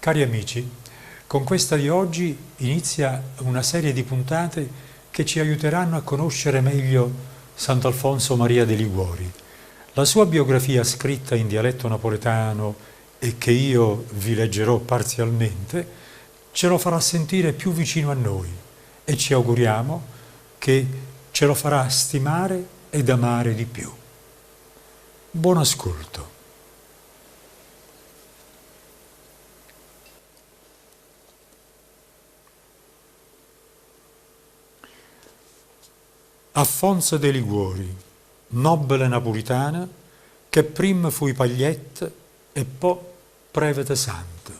Cari amici, con questa di oggi inizia una serie di puntate che ci aiuteranno a conoscere meglio Sant'Alfonso Maria de Liguori. La sua biografia scritta in dialetto napoletano e che io vi leggerò parzialmente, ce lo farà sentire più vicino a noi e ci auguriamo che ce lo farà stimare ed amare di più. Buon ascolto. Affonzo de' Liguori, nobbele napulitano che primma fuje paglietta e po' prevete santo.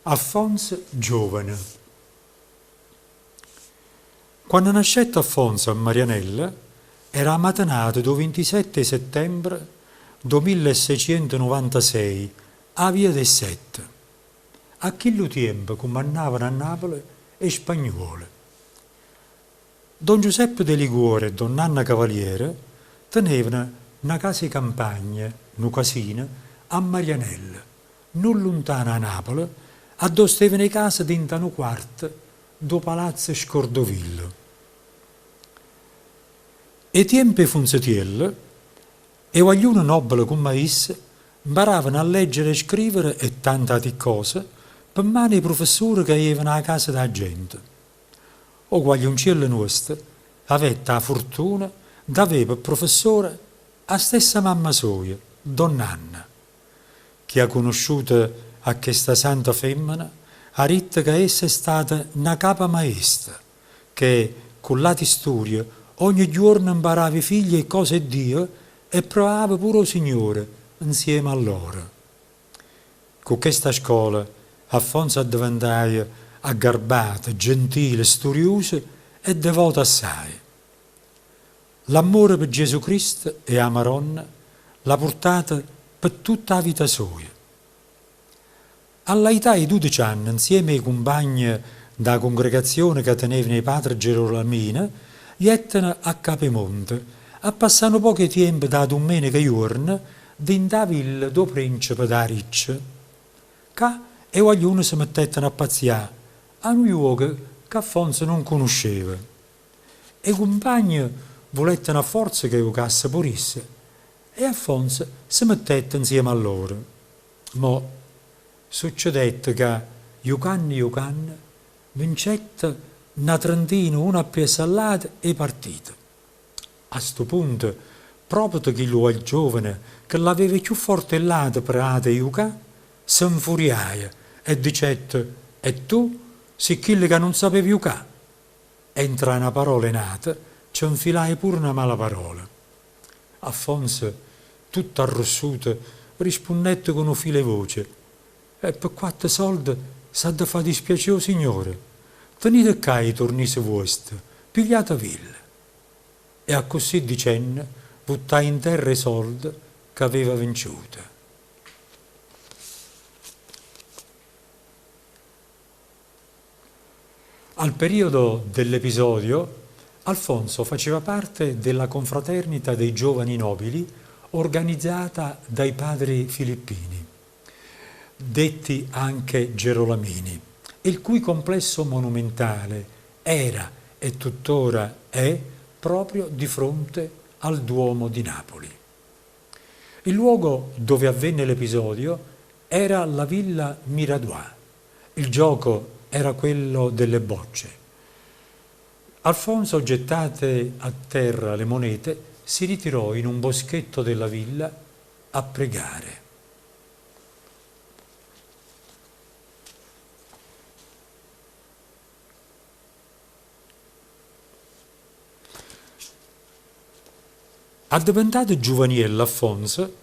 Affonzo giovane. Quanno nascette Affonzo a Marianella era 'a matenata d' 'o vintisette 'e settembre d' 'o millesecientonovantasei 'a via d' 'e ssette. A chillu tiempo cummannavano a Napule 'e spagnuole. Don Giuseppe De Liguori e donn'Anna Cavaliere tenevano na casa 'e campagna, nu casino, a Marianella, nun luntano 'a Napule, addò stevano 'e casa dint'a nu quarto d' 'o palazzo Scordovillo. 'E tiempe 'e Funzetiello, 'e guagliune nobbele comm'a isso 'mparavano a leggere e scrivere e tant'ati ccose pe mmano 'e prufessure ca jevano 'a casa d' 'a gente. O guagliunciello nuosto avette 'a furtuna d'avé pe prufessore 'a stessa mamma soja, donn'Anna. Chi ha cunusciuto a chesta santa femmena ha ditto ca essa è stata na capa maesta, che, cu ll'ati sturie, ogne ghiuorno 'mparava 'e figlie 'e ccose 'e Dio e pregava pure 'o Signore 'nsieme a lloro. Cu chesta scola Affonzo addeventaje aggarbato, gentile, sturiuso e devoto assaje. L'ammore pe Giesù Cristo e 'a Maronna l'ha purtato pe tutta 'a vita soja. All'aità 'e dudece anne, 'nsieme 'e cumpagne d' 'a congregazione ca tenevano 'e padre Gerolamine, jetteno a Capemonte a passà nu poco 'e tiempo d' 'a dummeneca juorno dint' 'a villa d' 'o prencepe d' 'a Riccia. Ccà 'e guagliune se mettetteno a pazzià a nu juoco ca Affonzo nun cunusceva. 'E cumpagne vuletteno a forza ca jucasse pure isso e Affonzo se mettette 'nzieme a loro. Mo succedette ca, jucanno jucanno, vincette na trentina una appriesso a ll'ata 'e partite. A stu punto, proprio chillu giovane che ll'aveva cchiù forte 'e ll'ate preato 'e jucà, se 'nfuriaje e dicette, E tu si chillo ca nun sapeva jucà? E ntra na parola e n'ata ce 'nfilaje pure na mala parola. Affonzo, tutto arrussuto, rispunnette cu nu filo 'e voce, E pe quatte solde s'ha da fa dispiacè 'o signore? Tenite ccà 'e turnise vuoste, pigliataville. E accussì dicenne vuttaje 'nterra 'e solde c'aveva vinciute. Al periodo dell'episodio Alfonso faceva parte della confraternita dei giovani nobili organizzata dai padri filippini, detti anche Gerolamini, il cui complesso monumentale era e tuttora è proprio di fronte al Duomo di Napoli. Il luogo dove avvenne l'episodio era la villa Miradois. Il gioco era quello delle bocce. Alfonso, gettate a terra le monete, si ritirò in un boschetto della villa a pregare. Addeventato giuvaniello Affonzo,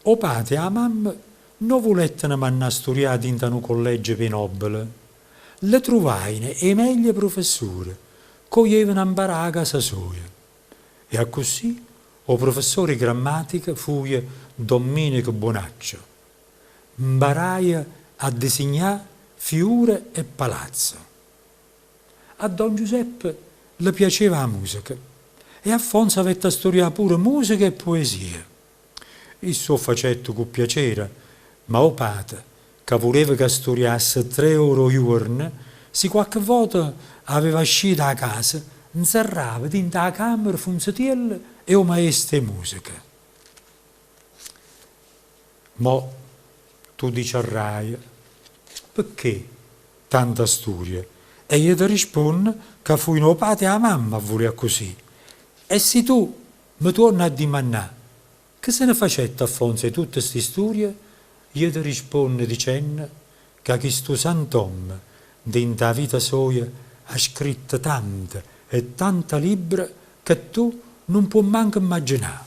'o pate e 'a mamma nn' 'o vuletteno mannà a sturià dint'a nu collegio p' 'e nobbele. Lle truvajeno 'e meglie prufessure ca 'o jeveno a 'mparà 'a casa soja. E accussì 'o prufessore 'e grammatica fuje Don Mineco Bonaccio. 'Mparaje a disignà fiure e palazze. A don Giuseppe lle piaceva 'a museca e Affonzo avette 'a sturià pure museca e poesia. Isso 'o facette cu piacere, ma 'o pate, ca vuleva ca sturiasse tre ore 'o juorno, si quacche vota aveva ascì d' 'a casa, nzerrava dint' 'a cammera Funzetiello e 'o maesto 'e museca. Mo tu diciarraje, Pecché tanta sturie? E je te risponno ca fujeno 'o pate e 'a mamma a vulé accussì. E si tu me tuorne a addimannà che se ne facette Affonzo 'e tutte sti sturie, je te risponno dicenno ca chistu sant'omme dint' 'a vita soja ha scritto tante e tanta libbre che tu nun può manco 'mmagginà.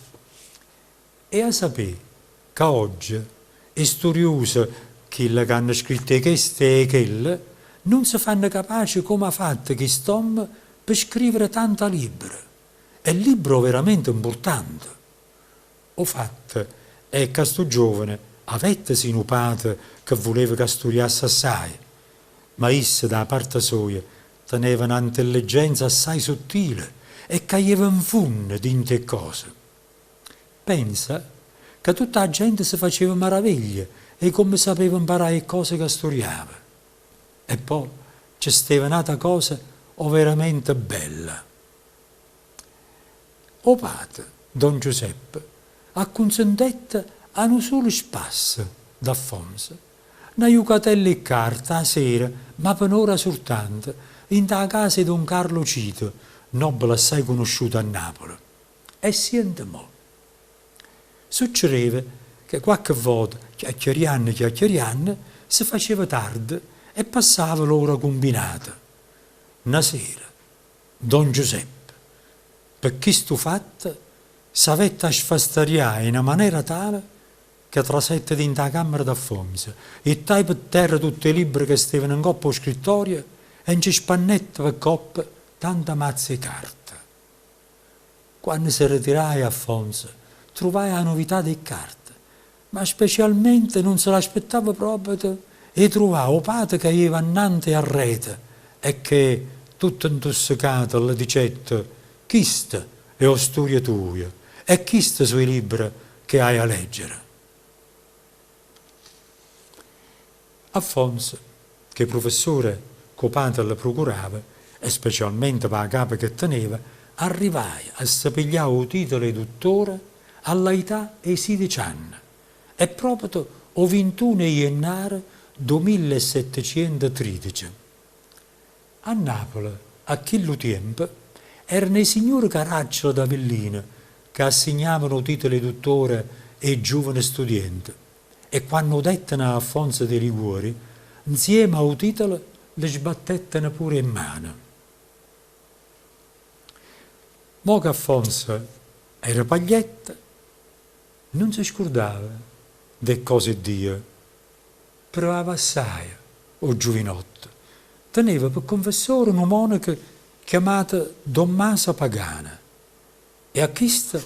E 'a sapé ca ogge 'e sturiuse, chille c'hanno scritto 'e chesto e 'e chello, nun se fanno capace comme ha fatto chist'ommo pe scrivere tanta libbre, e libbre overamente 'mpurtante. O fatto è ca stu giovane avette sì nu pate che vuleva ca sturiasse assaje, ma isso d' 'a parte soja teneva na 'ntelligenza assai sottile e ca jeva 'nfunno dint' 'e cose. Pensa ca tutta 'a gente se faceva maraveglia 'e comme sapeva 'mparà 'e ccose ca sturiava. E po' ce steva n'ata cosa overamente bella. O pate, don Giuseppe, accunsentette a nu sulo spasso d'Affonso, na jucatella 'e carte 'a sera, ma pe n'ora surtanto, dint' 'a casa 'e don Carlo Cito, nobbele assai cunusciuto a Napule. E siente mo. Succereva che quacche vota, chiacchierianno chiacchierianno, se faceva tarde e passava l'ora cumbinata. Na sera, don Giuseppe, pe chistu fatto, s'avette 'a sfastarià 'e na manera tale che trasette dint' 'a cammera d'Affonzo, jettaje pe terra tutt' 'e libbre che stevano 'ncopp' 'o scrittorio e nce spannette pe coppe tanta mazze 'e carte. Quanno se retiraje Affonzo, truvaje 'a nuvità d' 'e ccarte, ma specialmente nun se l'aspettava proprio 'e truvà 'o pate ca jeva annante e arrete e che, tutto 'ntussecato, lle dicette, Chisto è 'o sturio tujo e chiste so' 'e libbre che haje 'a leggere. Affonzo, ch' 'e prufessure ch' 'o pate lle prucurava, e specialmente p' 'a capa che teneva, arrivaje a se piglià 'o titolo 'e duttore all'aità 'e sidece anne, e propeto 'o vintuno 'e jennaro d' 'o millesettecientotridece. A Napule, a chillu tiempo, erano 'e signure Caracciolo d'Avellino ca assignavano 'o titolo 'e duttore ê giuvane studiente e quanno 'o detteno a Affonso de' Liguori, nzieme a 'o titolo le sbattetteno pure 'e mmane. Mo che Affonso era paglietta, nun se scurdava d' 'e ccose 'e Dio. Pruvava assaje 'o giuvinotto. Teneva pe cunfessore nu monaco chiammato Don Maso Pagano e a chisto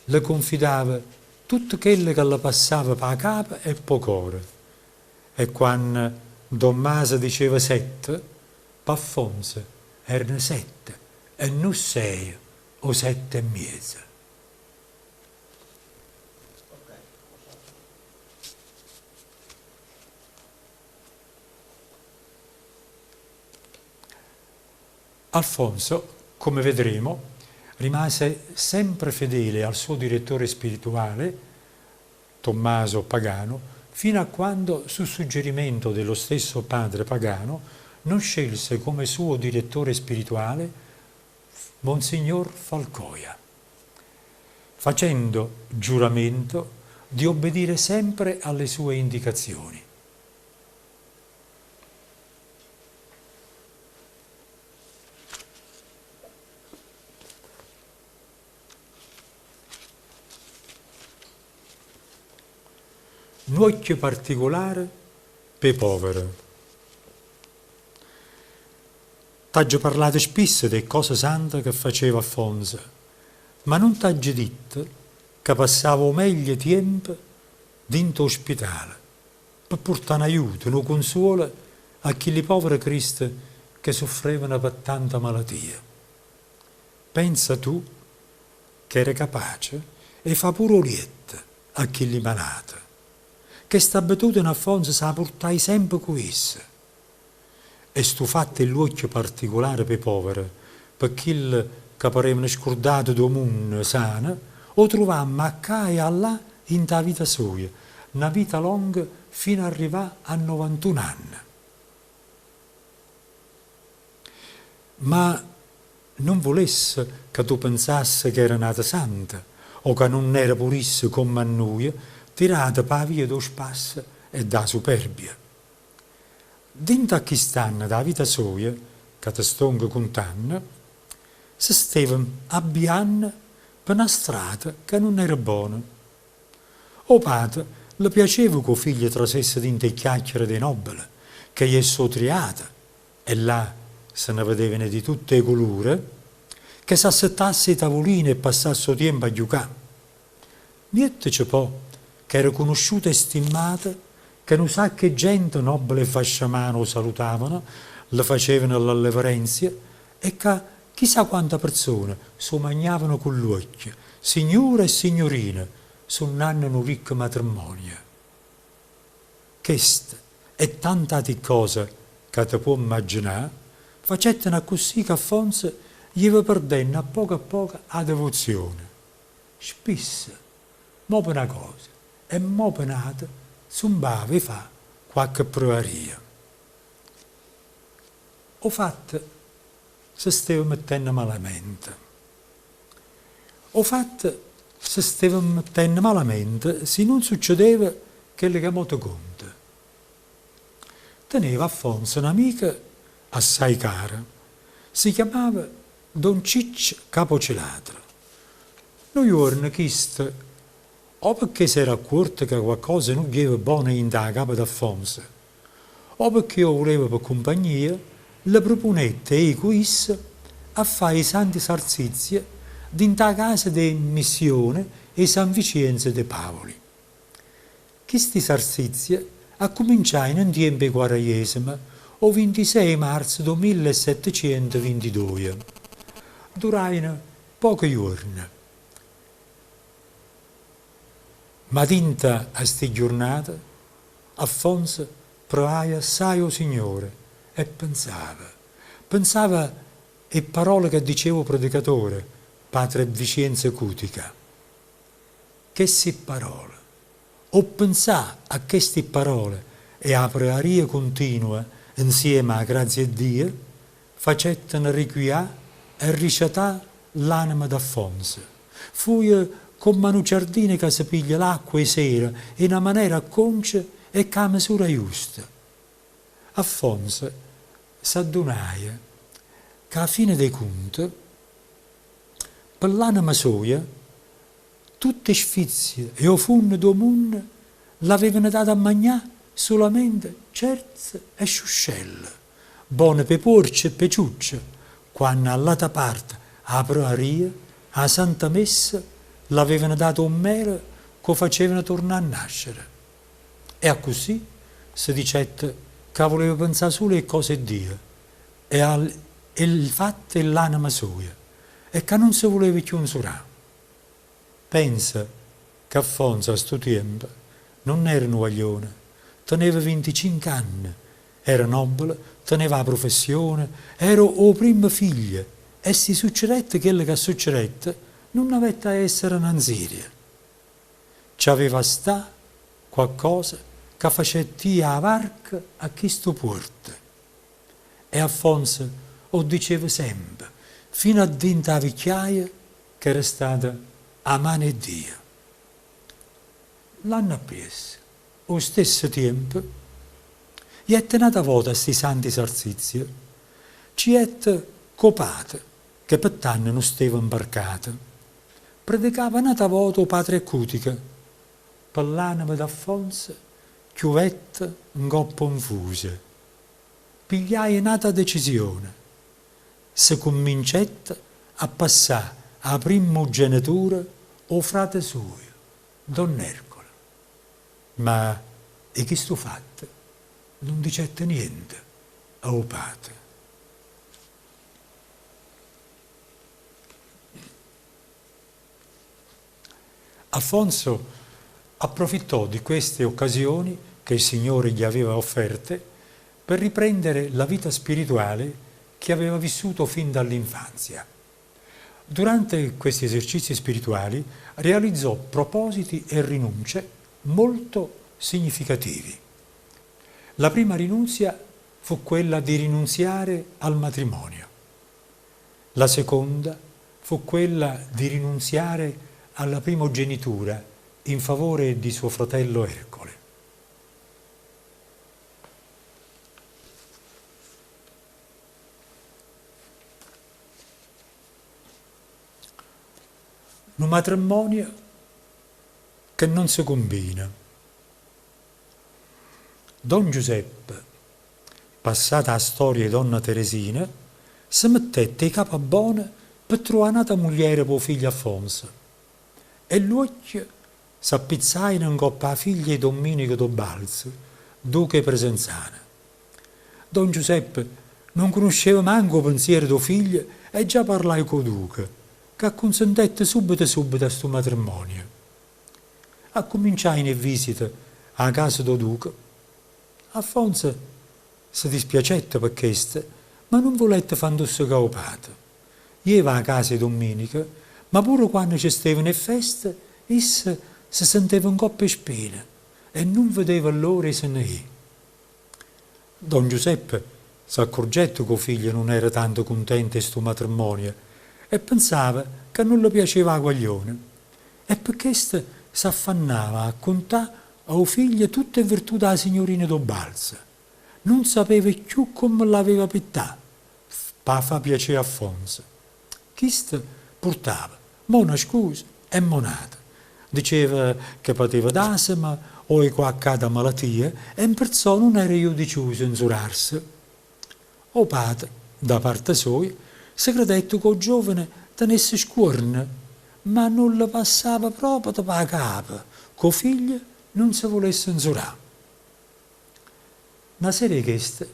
le cunfidava tutto chello ca le passava p' 'a capa e p' 'o core. E quanno Don Maso diceva sette, p'Affonso erano sette e no seje o sette e miezo. Alfonso, come vedremo, rimase sempre fedele al suo direttore spirituale, Tommaso Pagano, fino a quando, su suggerimento dello stesso padre Pagano, non scelse come suo direttore spirituale Monsignor Falcoia, facendo giuramento di obbedire sempre alle sue indicazioni. N'uocchio particulare p' 'e povere. T'aggio parlato spisso d' 'e ccose sante che faceva Affonzo, ma nun t'aggio ditto ca passava 'o meglio tiempo dint' 'o spitale pe purtà n'aiuto, nu cunsuolo a chilli povere criste che suffrevano pe tanta malatia. Pensa tu ch'era capace 'e fà pure 'o lietto. a chilli malate. Chesta abitudine Affonzo s' 'a purtaje sempe cu isso. E stu fatto 'e ll'uocchio particulare p' 'e povere, pe chille ca parevano scurdate d' 'o munno sano, 'o truvammo 'a ccà e 'a llà 'int' 'a vita soja, na vita longa fino a arrivà a novantun'anne. Ma nun vulesse ca tu pensasse ch'era n'ato santo o ca nun era pur'isso comm' a nuje, tirato p' 'a via d' 'o spasso e d' 'a superbia. Dinto a chist'anne d' 'a vita soja ca te stongo cuntanno, se steva abbianno pe na strata ca nun era bona. O pate le piaceva ca 'o figlio trasesse dint' 'e chiacchiere d' 'e nobbele, ca jesse 'o triato, e là se ne vedevano di tutte 'e culure, ca s'assettasse 'e tavuline e passasse 'o tiempo a ghiucà. Miettece po' ch'era cunusciuto e stimmato, ca nu sacco 'e gente nobbele e vasciamano 'o salutavano, le facevano l'alleverenzia e ca chisà quanta perzone s' 'o magnavano cu ll'uocchie, signure e signurine, sunnanno nu ricco matrimmonio. Cheste e tant'ati ccose ca te può 'mmagginà, facetteno accussì ch'Affonzo jeva perdenno a poco a poco 'a devozione. Spisso, mo pe na cosa e mo pe n'ata, zumpava 'e fà quacche pruaria. O fatto se steva mettenno malamente. O fatto se steva mettenno malamente si nun succedeva chello ca mo te conto. Teneva Affonzo n'amico assai caro, si chiammava Don Ciccio Capocilatra. Nu juorno chisto, o pecché s'era accuorto ca quaccosa nun ghieva bona 'int' 'a capa d'Affonzo, o pecché 'o vuleva pe cumpagnia, le prupunette 'e ì cu isso a fà 'e santi sarzizie dint' 'a casa d' 'e mmissione 'e San Vicienzo de Pavoli. Chisti sarzizie accuminciajeno 'ntiempo 'e Quaraiesema, 'o vintisei 'e marzo d' 'o millesettecientovintidoje. Durajeno poche juorne. Ma dint' a sti ghiurnate Affonzo preaje assaje 'o Signore e pensava, pensava 'e pparole ca diceva 'o predicatore, patre Vicienzo Cutica. Chesti pparole. O penzà a chesti pparole e 'a prearia cuntinua 'nsieme â grazia 'e Dio facetteno requià e riciatà ll'anema d'Affonzo. Fuje comm'a nu ciardino ca se piglia l'acqua 'e sera 'e na manera acconcia e cu 'a mesura justa. Affonzo s'addunaje ca â fine d' 'e cunte, pe ll'anema soja, Tutt' 'e sfizie e 'o funno d' 'o munno ll'avevano dato a magnà sulamente cerze e sciuscelle, bone p' 'e puorce e p' 'e ciucce, quanno 'a ll'ata parte 'a pruaria, 'a Santa Messa, ll'avevano dato 'o mmele ch' 'o facevano turnà a nascere. E accussì se dicette ca vuleva penzà sulo 'e ccose 'e Dio e 'e fatte 'e ll'anema soja e ca nun se vuleva cchiù 'nzurà. Pensa ch'Affonzo a stu tiempo nun era nu guaglione, teneva vinticinc'anne, era nobbele, teneva 'a prufessione, era 'o primmo figlio e si succedette chello ca succedette nun avette 'a essere na 'nziria. Ce aveva 'a sta quaccosa ca facette ì 'a varca a chistu puorto. E Affonzo 'o ddiceva sempe, fino a dint' 'a vicchiaia, ch'era stata 'a mano 'e Dio. L'anno appriesso, ô stesso tiempo, jette n'ata vota a sti santi sarzizie, ci jette cu 'o pate, che pe tanno nun steva 'mbarcato. Predecava n'ata vota 'o patre 'e Cutica, pe l'anema d'Affonzo chiuvette 'ncopp' 'o 'nfuse. Pigliaje n'ata decisione, se cummincette a passà 'a primmugenetura ô frate sujo, Don Ercole. Ma 'e chistu fatto nun dicette niente a 'o pate. Affonzo Approfittò di queste occasioni che il Signore gli aveva offerte per riprendere la vita spirituale che aveva vissuto fin dall'infanzia. Durante questi esercizi spirituali realizzò propositi e rinunce molto significativi. La prima rinunzia fu quella di rinunziare al matrimonio. La seconda fu quella di rinunziare alla primogenitura in favore di suo fratello Ercole. Nu matremmonio che nun se cumbina. Don Giuseppe, passata 'a storia 'e donna Teresina, se mettette 'e capa bbona pe truvà n'ata mugliera p' 'o figlio Affonso e ll'uocchie s'appizzajeno 'ncopp' 'a figlia 'e Dommineco d' 'o Balzo, duca 'e Presenzano. Don Giuseppe nun cunusceva manco 'o penziero d' 'o figlio e già parlaje cu 'o duca, ca accunsentette subbeto subbeto a stu matremmonio. Accumminciajeno 'e visite â casa d' 'o duca. Affonzo se dispiacette pe chesto, ma nun vulette fà 'ntussecà 'o pate. Jeva â casa 'e Dommineco, ma pure quanno ce stevano 'e ffeste, isso se senteva 'ncopp' 'e spine e nun vedeva ll'ora 'e se ne jì. Don Giuseppe s'accurgette ca 'o figlio nun era tanto cuntento 'e stu matremmonio e pensava ca nun le piaceva 'a guagliona e pe chesto s'affannava a cuntà a 'o figlio tutt' 'e virtù d' 'a signurina d' 'o Balzo. Nun sapeva cchiù comme l'aveva pittà p' 'a fà piacè a Affonso. Chisto purtava mo na scusa e mo n'ata. Diceva che pateva d'asema o 'e quacche ata malatia e mperzò nun era judiciuso 'nzurarse. O pate, da parte soja, se credette ca 'o giovane tenesse scuorno, ma nun le passava proprio p' 'a capa ca 'o figlio nun se vulesse 'nzurà. Na sera 'e cheste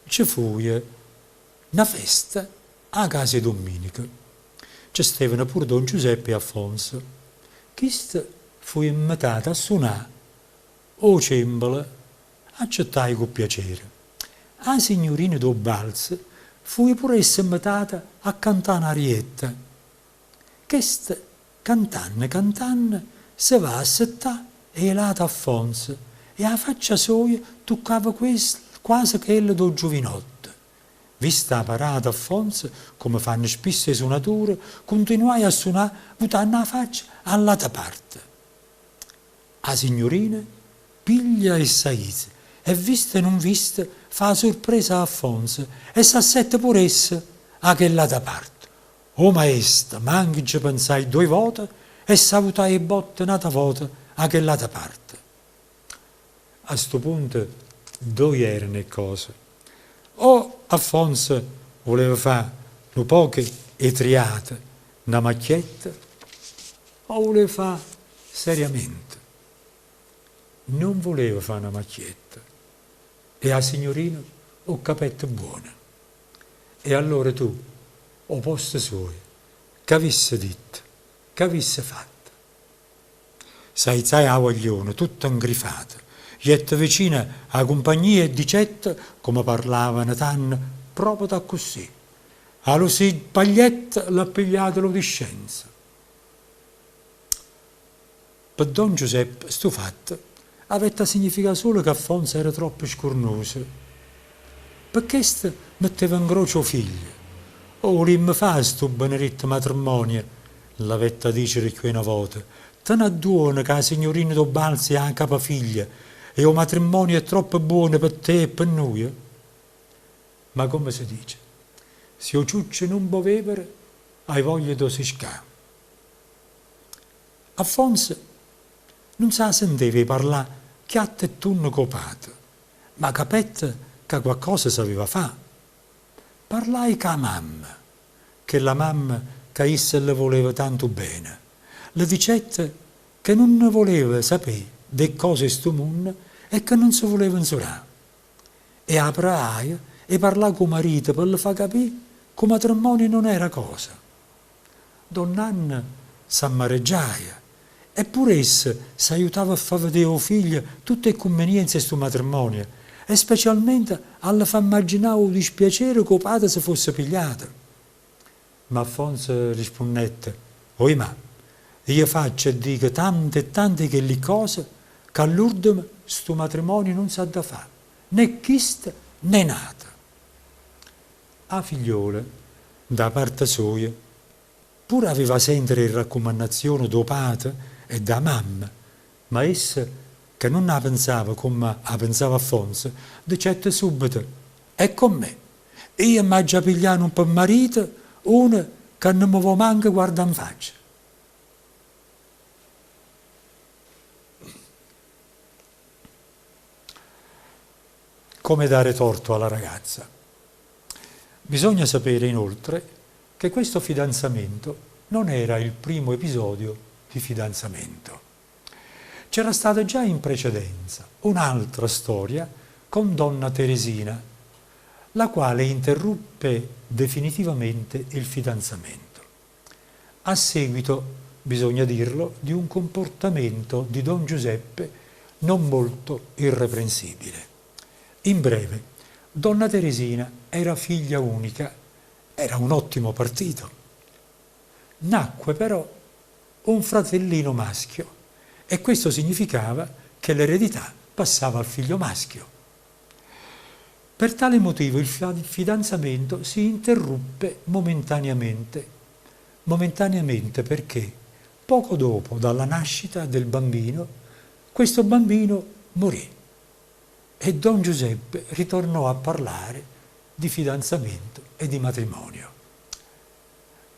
ce fuje na festa â casa 'e Dummineco. Ce steveno pure don Giuseppe e Affonso. Chisto fuje 'mmitato a sunà 'o cembalo, accettaje cu piacere. A signurina d' 'o Balzo fuje pure essa 'mmitata a cantà n'arietta. Chesta, cantanne cantanne, se va a assettà 'e lato a Affonso e 'a faccia soja tuccava quase chella d' 'o giuvinotto. Vista 'a parata Affonso, comme fanno spisso 'e sunature, cuntinuaje a sunà vutanno 'a faccia a ll'ata parte. 'A signurina piglia e s'aiza e vista e nun vista fa 'a surpresa a Affonso e s'assetta pure essa 'a chell'ata parte. O maestro manco nce pensaje doje vote e s'avutaje 'e botte n'ata vota 'a chell'ata parte. A stu punto doje erano 'e ccose, o Affonso vuleva fà nu poco 'e triato, na macchietta, o vuleva fà seriamente. Nun vuleva fà na macchietta e 'a signurina 'o ccapette bbuono. E allora tu, 'o posto suojo, ch'avisse ditto, ch'avisse fatto? S'aizaje 'a guagliona, tutta 'ngrifata, jette vicino 'a cumpagnia e dicette, comme parlavano tanno, proprio accussì, A lu si' Paglietta l'ha pigliato lu discenzo. Pe don Giuseppe stu fatto avette 'a significà sulo ca Affonzo era troppo scurnuso. Pe chesto metteva 'ncroce 'o figlio. O vulimmo fà stu beneritto matrimmonio? Ll'avette 'a dicere cchiù 'e na vota. Te n'adduone ca 'a signurina d' 'o Balzo è 'a capafiglia e 'o matrimmonio è troppo buono pe te e pe nuje? Ma comme se dice, si 'o ciuccio nun bo' vevere, hai voglia d' 'o siscà. Affonso nun s' 'a senteva 'e parlà chiatto e tunno cu 'o pate, ma capette ca quaccosa s'aveva fà. Parlaje cu 'a mamma, chella mamma ca isso lle vuleva tantu bene. Lle dicette che nun ne vuleva sapé d' 'e ccose 'e stu munno e ca nun se vuleva 'nzurà. E 'a preaje 'e parlà cu 'o marito pe lle fà capì ca 'o matrimmonio nun era cosa. Donn'Anna s'ammareggiaje. E pure essa s'aiutava a fà vedé ô figlio tutt' 'e ccummenienze 'e stu matrimmonio e specialmente a lle fà mmagginà 'o dispiacere ca 'o pate se fosse pigliato. Ma Affonzo rispunnette, Oi mà, io faccio e dico tante e tante 'e chelli ccose ca all'urdemo stu matrimonio nun s'ha da fà, né chisto né n'ato. 'A figliola, da parte soja, Pure aveva 'a sentere 'e raccumannazione d' 'o pate e d' 'a mamma, ma essa, che nun 'a pensava comme 'a pensava Affonzo, dicette subbeto, E comm'è? Io m'aggia piglià nun pe marito uno ca nun me vò manco guardà 'nfaccia. Come dare torto alla ragazza. Bisogna sapere inoltre che questo fidanzamento non era il primo episodio di fidanzamento. C'era stata già in precedenza un'altra storia con donna Teresina, la quale interruppe definitivamente il fidanzamento. A seguito, bisogna dirlo, di un comportamento di don Giuseppe non molto irreprensibile. In breve, donna Teresina era figlia unica, era un ottimo partito. Nacque però un fratellino maschio e questo significava che l'eredità passava al figlio maschio. Per tale motivo il fidanzamento si interruppe momentaneamente, momentaneamente perché poco dopo dalla nascita del bambino, questo bambino morì e don Giuseppe ritornò a parlare di fidanzamento e di matrimonio.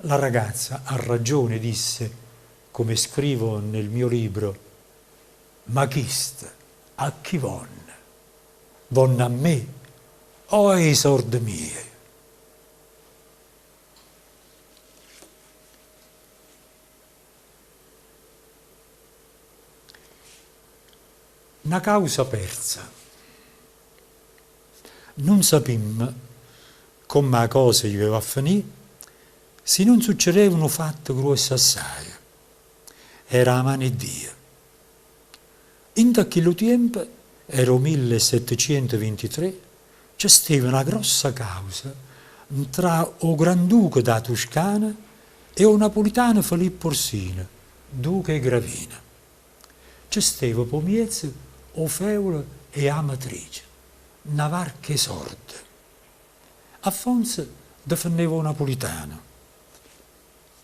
La ragazza ha ragione disse, come scrivo nel mio libro, Ma chist a chi vonn? Vonn a me o a 'e sord mieje? Na causa perza. Nun sapimm comm 'a cosa jeva a fenì si nun succereva nu fatto gruosso assaje. Era 'a mano 'e Dio. Int' a chillu tiempo, era 'o millesettecientovintitré, ce steva na grossa causa ntra 'o Granduca d' 'a Tuscana e 'o napulitano Felippo Orsino, duca 'e Gravina. Ce steva p' 'o miez 'o feulo 'e Amatrice, na varca 'e sorde. Affonzo defenneva 'o napulitano.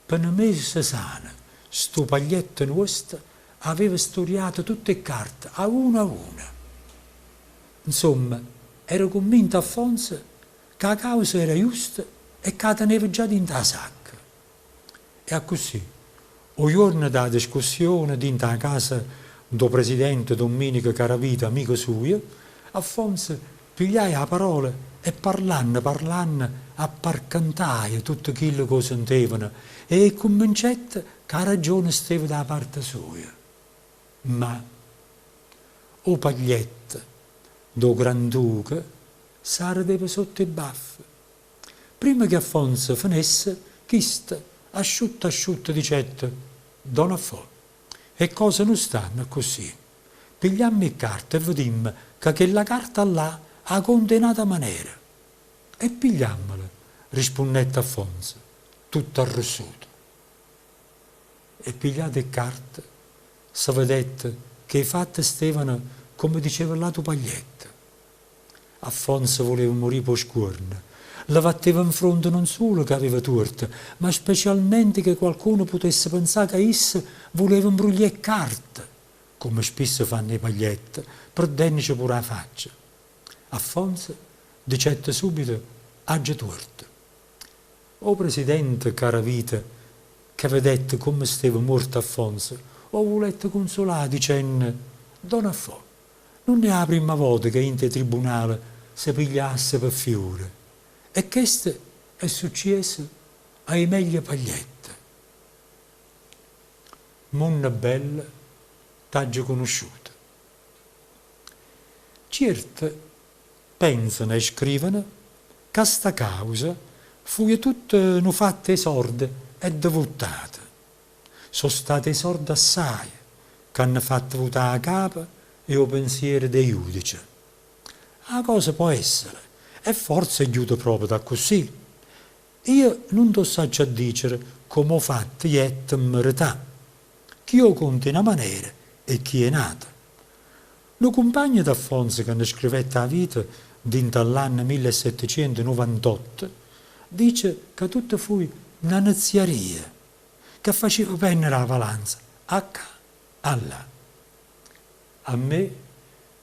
Pe nu mese sano, stu paglietto nuosto aveva sturiato tutt' 'e ccarte a una a una. Insomma, era cunvinto Affonzo ca 'a causa era justa e ca 'a teneva già dint' 'a sacca. E accussì, 'o juorno d' 'a discussione dint' 'a casa d' 'o presidente Domenico Caravita amico sujo, Affonzo pigliaje 'a parola e parlanno parlanno apparcantaje tutte chille ca 'o sentevano e 'e cummincette ca 'a ragione steva d' 'a parte soja. Ma 'o paglietto d' 'o Granduca s'aredeva sotto 'e baffe. Primma che Affonzo fenesse, chisto, asciutto asciutto, dicette, Don Affò, 'e ccose nun stanno accussì. Pigliammo 'e ccarte e vedimmo ca chella carta là 'a conta 'e n'ata manera. E pigliammola, rispunnette Affonzo, tutto arrussuto. E pigliate 'e ccarte, se vedette che 'e fatte stevano comme diceva ll'atu paglietto. Affonzo vuleva murì p' 'o scuorno. Le vatteva 'nfronte nun sulo ca aveva tuorto, ma specialmente che qualcuno putesse penzà ca isso vuleva 'mbruglià 'e ccarte, comme spisso fanno 'e pagliette, perdennoce pure 'a faccia. Affonzo dicette subito, Aggio tuorto. O presidente Caravita, che vedette comme steva muorto Affonzo, 'o vulette cunsulà dicenno, Don Affò, Nun è 'a primma vota che 'int' 'e tribunale se piglia asse pe fiure. E chesto è succieso a 'e meglie pagliette. Munno bello, t'aggio cunusciuto. Cierte penzano e scriveno ca sta causa fuje tutto nu fatto 'e sorde e de vuttate. So' state 'e sorde assaje. C'hanno fatto vutà 'a capa e 'o pensiero d' 'e judice. 'A cosa pò essere, e forze è gghiuta proprio accussì. Io nun t' 'o ssaccio a dicere comme 'o fatto jette 'mmeretà. Chi 'o conta 'e na manera e chi 'e n'ata. Nu cumpagno d'Affonzo ca ne scrivette 'a vita dint'a ll'anne millesettecientonuvantotto dice ca tutto fuje na nezziaria ca faceva pennere 'a valanza 'a ccà a llà. A me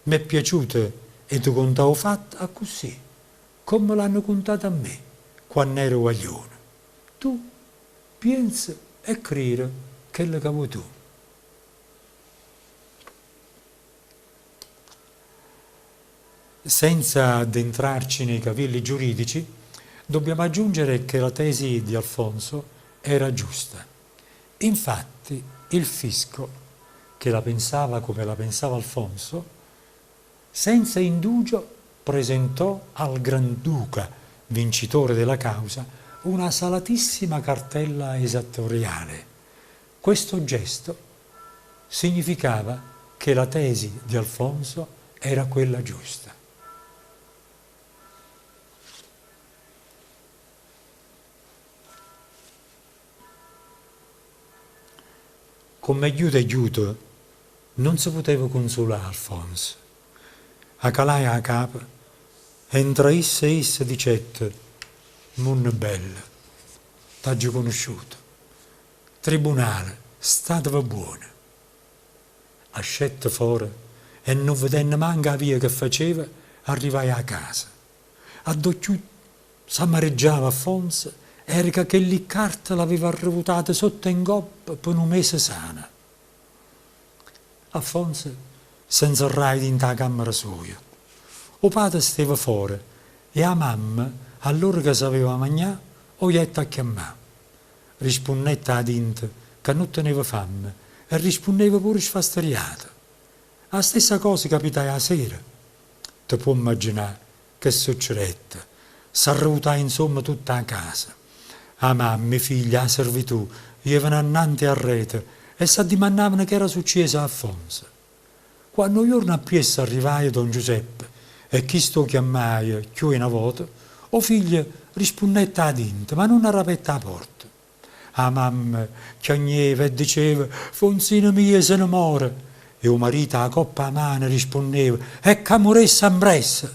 m'è piaciuto 'e te cuntà 'o fatto accussì comme l'hanno cuntato a me quann'ero guaglione. Tu pienze e crire chello ca vuò tu. Senza addentrarci nei cavilli giuridici, dobbiamo aggiungere che la tesi di Alfonso era giusta. Infatti il fisco, che la pensava come la pensava Alfonso, senza indugio presentò al Granduca, vincitore della causa, una salatissima cartella esattoriale. Questo gesto significava che la tesi di Alfonso era quella giusta. Comm'è gghiuto è gghiuto, nun se puteva cunzulà Alfonso. Acalaje 'a capa e ntra isso e isso dicette, Munno bello, t'aggio cunusciuto. Tribunale, stateve buono. Ascette fore e nun vedenno manco 'a via che faceva, arrivaje 'a casa. Addò cchiù s'amareggiava Affonzo era ca chelli ccarte l'aveva arrevutate sotto e 'ncoppa pe nu mese sano. Affonzo se 'nzerraje dint' 'a cammera soja. O pate steva fore e 'a mamma, all'ora ca s'aveva magnà, 'o jette a chiammà. Rispunnette 'a dinto ca nun teneva famme e rispunneva pure sfasteriato. A stessa cosa capitaje 'a sera. Te può 'mmagginà che succedette. S'arrevutaje insomma tutta 'a casa. 'A mamma, 'e figlie, 'a servitù jevano annante e arreto e s'addimannavano ch'era succieso a Affonso. Quanno 'o juorno appriesso arrivaje don Giuseppe e chisto 'o chiammaje cchiù 'e na vota, 'o figlio rispunnette 'a dinto, ma nun arapette 'a porta. 'A mamma chiagneva e diceva, Fonzino mio se ne more! E 'o marito 'a coppa 'a mano rispunneva, E ca muresse ampressa!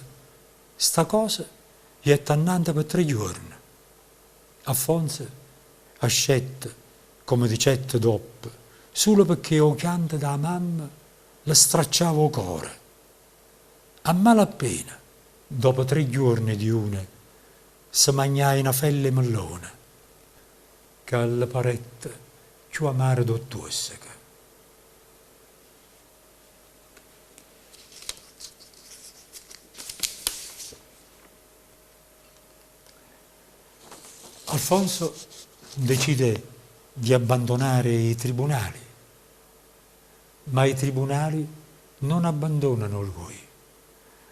Sta cosa jette annante pe tre juorne. Affonzo ascette, comme dicette doppo, sulo pecché 'o chianto d' 'a mamma le stracciava 'o core. A malappena, dopo tre ghiuorne diune, se magnaje na fella 'e mellone ca lle parette cchiù amara d' 'o ttuosseco. Alfonso decide di abbandonare i tribunali, ma i tribunali non abbandonano lui.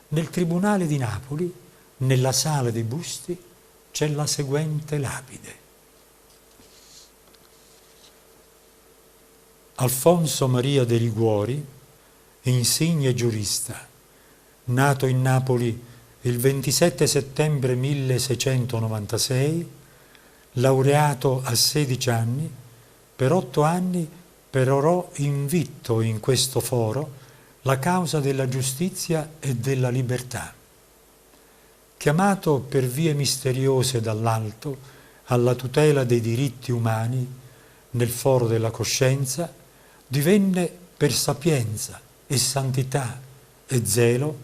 Nel tribunale di Napoli, nella sala dei busti, c'è la seguente lapide. Alfonso Maria de Liguori, insigne giurista, nato in Napoli il 27 settembre 1696, laureato a 16 anni, per otto anni perorò invitto in questo foro la causa della giustizia e della libertà. Chiamato per vie misteriose dall'alto alla tutela dei diritti umani nel foro della coscienza, divenne per sapienza e santità e zelo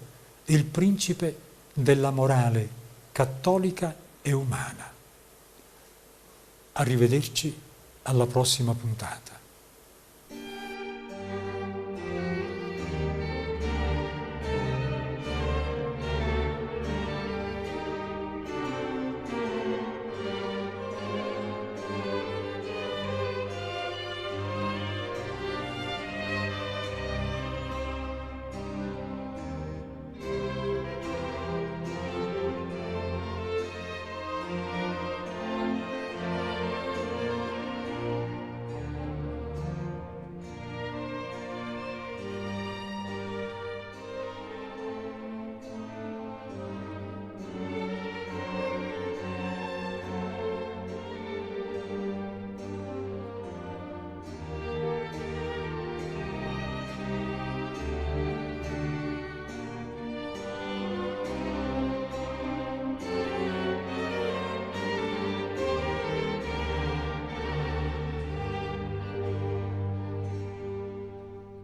il principe della morale cattolica e umana. Arrivederci alla prossima puntata.